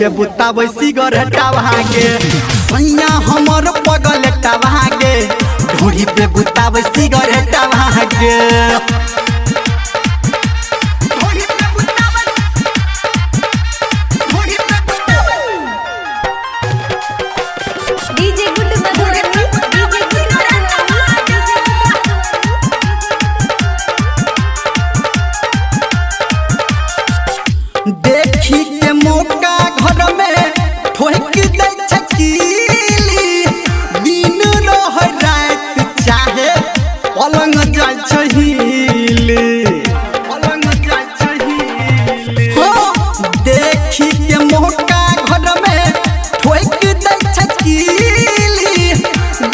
पे बुताबै सिगरेटवा गे। सैया हमर पगलेटवा गे, ढोरी पे बुताबै सिगरेटवा गे। DJ Guddu Madhubani, DJ Guddu Madhubani, DJ Guddu. देखी के मौका घर में ठोक दै छै कीली, दिन रह रात चाहे पलंग जाइ छै हिली, पलंग जाइ छै हिली। हो देखी के मौका घर में ठोक दै छै कीली,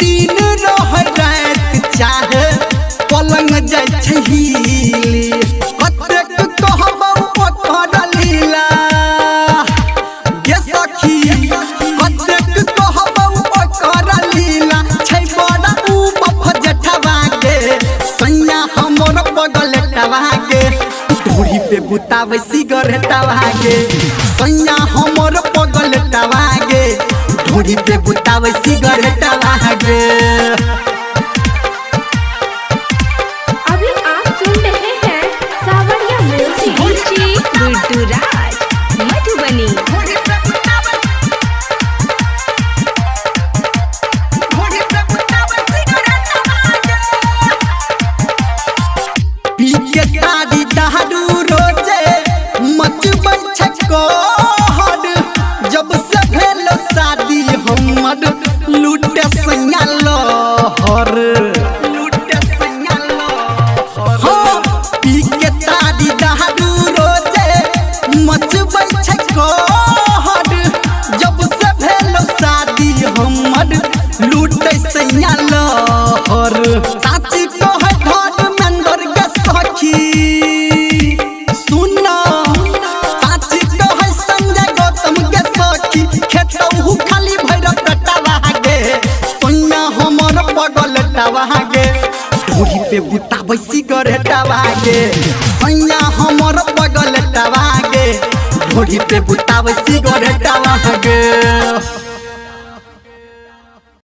दिन रह रात चाहे पलंग जाइ छै हिली। कतेक कहबौ ओकर लीला गे सखी, कतेक कहबौ ओकर लीला, छै बड़ा उ बफ जेठवा गे। सैया हमर पगलेटवा गे, ढोरी पे बुताबै सिगरेटवा गे। सैया हमर पगलेटवा गे, ढोरी पे बुताबै सिगरेटवा गे। अभी आप सुन रहे हैं सावरिया म्यूजिक, डीजे गुड्डू राज मधुबनी। पी के तारी दारू रोजे मचबै छै कहर, जब से भेल शादी हमर लूटे सैया लहर, लूटे सैया लहर। हो पी के तारी दारू रोजे मचबै छै कहर, जब से भेल शादी हमर लूटे सैया लहर। साच कहै धर्मेंद्र गे सखी सुन, साच कहै संजय गौतम गे सखी, खेतहु खाली भैरव पेटवा गे। सैया हमर पगलेटवा गे, ढोरी पे बुताबै सिगरेटवा गे। सैया हमर पगलेटवा गे, ढोरी पे बुताबै सिगरेटवा गे।